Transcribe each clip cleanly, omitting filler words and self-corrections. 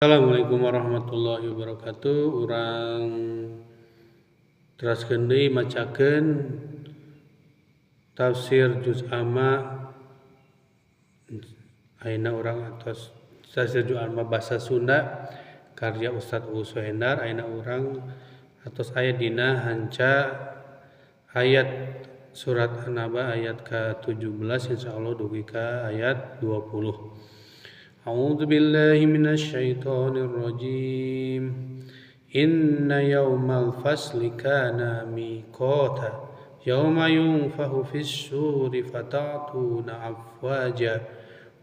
Assalamualaikum warahmatullahi wabarakatuh. Urang teraskeun deui macakeun tafsir juz amma ayeuna urang atos tafsir juz amma bahasa Sunda karya Ustaz Uu Suhendar. Ayeuna urang atos aya dina hanca ayat surat An-Naba ayat ke-17 insyaallah dugi ka ayat 20. A'udzu billahi minasyaitonir rajim. Inna yaumal fasli kana miqata yauma yunfahu fis-suri fata'tuna afwaja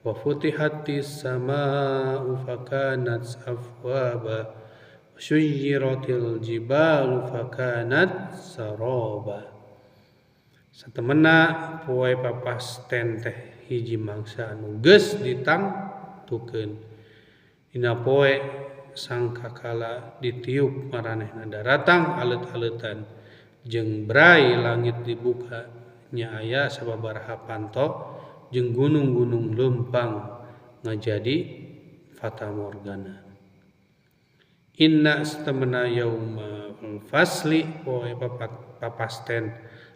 wa futihatis samaa'u fakanat afwaba wa suyyiratil jibalu fakanat saraba. Satemena poe papasten teh hiji mangsa anu geus ditang tukeun dina poe sangkakala ditiup maranehna daratang alet-aletan jeung brai langit dibuka nya aya sababaraha panto jeung gunung-gunung leumpang ngajadi fatamorgana. Inna satemena yauma fasli poe papasten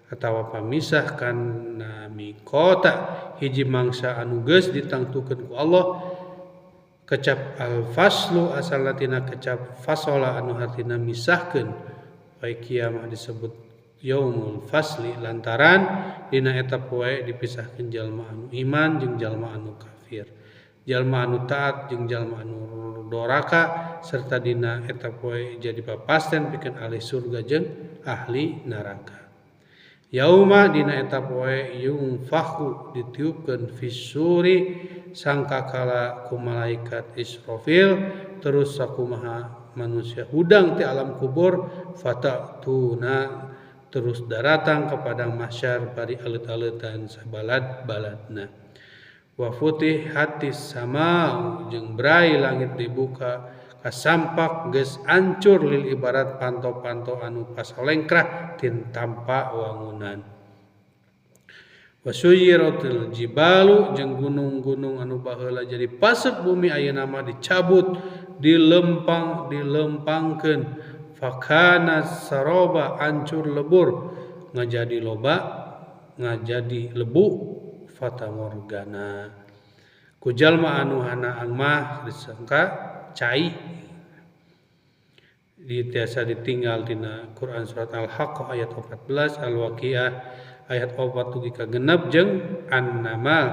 atawa pamisah kana miqata hiji mangsa anu geus ditangtukeun ku Allah. Kecap al-faslu asal latina kecap fasola anu hartina misahkeun poe kiamah disebut yaumul fasli lantaran dina eta poe dipisahkeun jalma anu iman jeung jalma anu kafir, jalma anu taat jeung jalma anu doraka, serta dina eta poe jadi papasten pikeun ahli surga jeung ahli neraka. Yauma dina eta poe yunfahu ditiupkeun fisuri sangkakala ku malaikat Israfil terus sakumaha manusia hudang ti alam kubur fatatuna terus daratang ke padang mahsyar bari alet-aletan sabalad-baladna. Wa futihatis sama jeung brai langit dibuka kasampak geus ancur lil ibarat panto-panto anu pasolengkrah tin tampa wangunan. Wasuyiratil jibalu jeung gunung-gunung anu baheula jadi pasek bumi ayeuna mah dicabut dilempang dilempangkeun fakana saroba ancur lebur ngajadi loba ngajadi lebu fatamorgana. Ku jalma anu hanaang mah disangka cai tiasa ditinggal dina Quran surat Al-Haqqah ayat 14, Al-Waqiah ayat 4 dugi ka 6 jeung An-Naml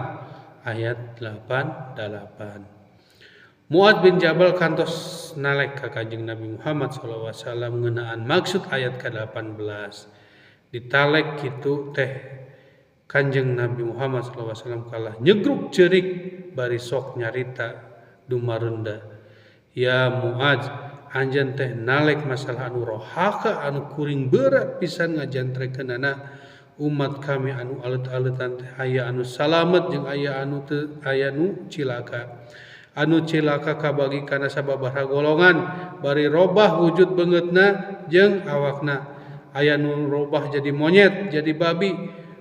ayat 88. Mu'adz bin Jabal kantos nalek ka Kanjeng Nabi Muhammad sallallahu alaihi wasallam ngeunaan maksud ayat ke-18. Ditalek kitu teh Kanjeng Nabi Muhammad sallallahu alaihi wasallam kalah nyegruk ceurik bari sok nyarita dumarenda. Ya Mu'adz, anjeun teh nalek masalah anu rohaka anu kuring berat pisan ngajantrekeunana umat kami anu alet-aletan teh aya anu salamet jeung aya anu teu aya nu cilaka. Anu cilaka kabagi kana sababaraha golongan bari robah wujud beungeutna jeung awakna. Aya nu robah jadi monyet, jadi babi,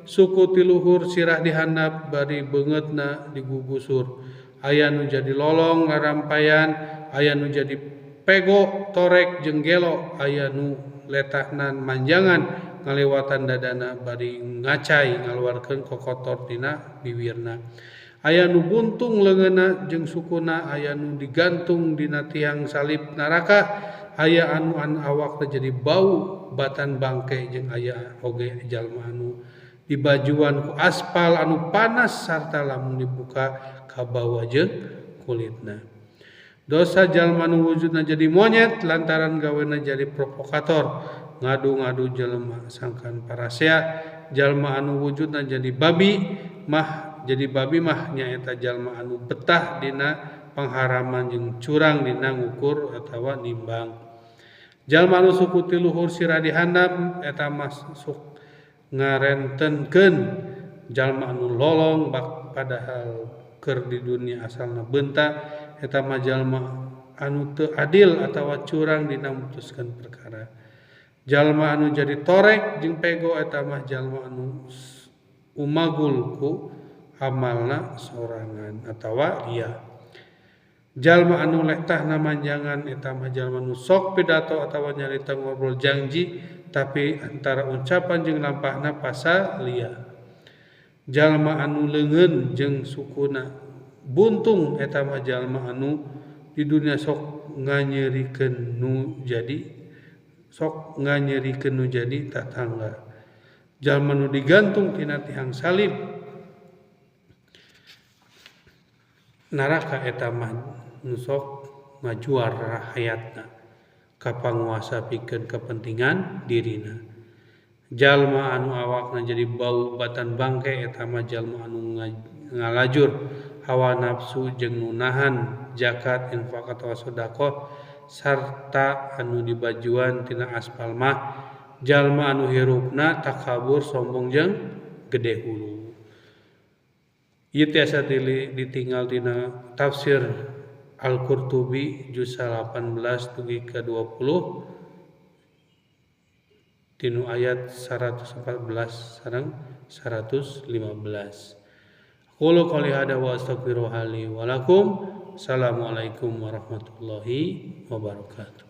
suku tiluhur sirah dihandap bari beungeutna digugusur. Aya nu jadi lolong ngarampayan, aya nu jadi pego torek jeung gelo, aya nu letahnan manjangan ngalewatan dadana bari ngacai ngaluarkeun kokotor dina biwirna. Aya nu buntung leungeunna jeung sukuna, aya nu digantung dina tiang salib neraka, aya anu an awakna jadi bau batan bangke jeung aya oge jalma anu dibajuan ku aspal anu panas sarta lamun dibuka kabawa jeung kulitna. Dosa jalma nu wujudna jadi monyet lantaran gawena jadi provokator ngadu-ngadu jelema sangkan parasea. Jalma anu wujudna jadi babi mah nyaeta jalma anu betah dina pangharaman jeung curang dina ngukur atawa nimbang. Jalma anu suku tiluhur sirah dihandap eta mah sok ngarentenkeun jalma anu lolong bak padahal keur di dunia asalna beunta eta mah jalma anu teu adil atawa curang dina mutuskeun perkara. Jalma anu jadi torek jeung pego eta mah jalma anu umagul ku amalna sorangan atawa ria. Jalma anu lektahna manjangan eta mah jalma nu sok pidato atawa nyarita ngobrol janji tapi antara ucapan jeung lampahna pasalia. Jalma anu leungeun jeung sukuna buntung eta mah jalma anu di dunia sok nganyerikeun nu jadi sok nganyerikeun nu jadi tatangga. Jalma nu digantung tina tihang salib neraka eta mah nu sok ngajuar hayatna ka panguasa pikeun kepentingan dirina. Jalma anu awakna jadi bau batan bangke eta mah jalma anu ngalajur hawa nafsu jeung nu nahan zakat infak atawa sedekah sarta anu dibajuan tina aspal mah jalma anu hirupna takabur sombong jeung gede hulu. Ieu tiasa ditinggal tina tafsir Al-Qurtubi juz 18 dugi ka 20 tinu ayat 114 sareng 115. Aqulu qouli hadza wa astaghfirullaha li wa lakum. Assalamualaikum warahmatullahi wabarakatuh.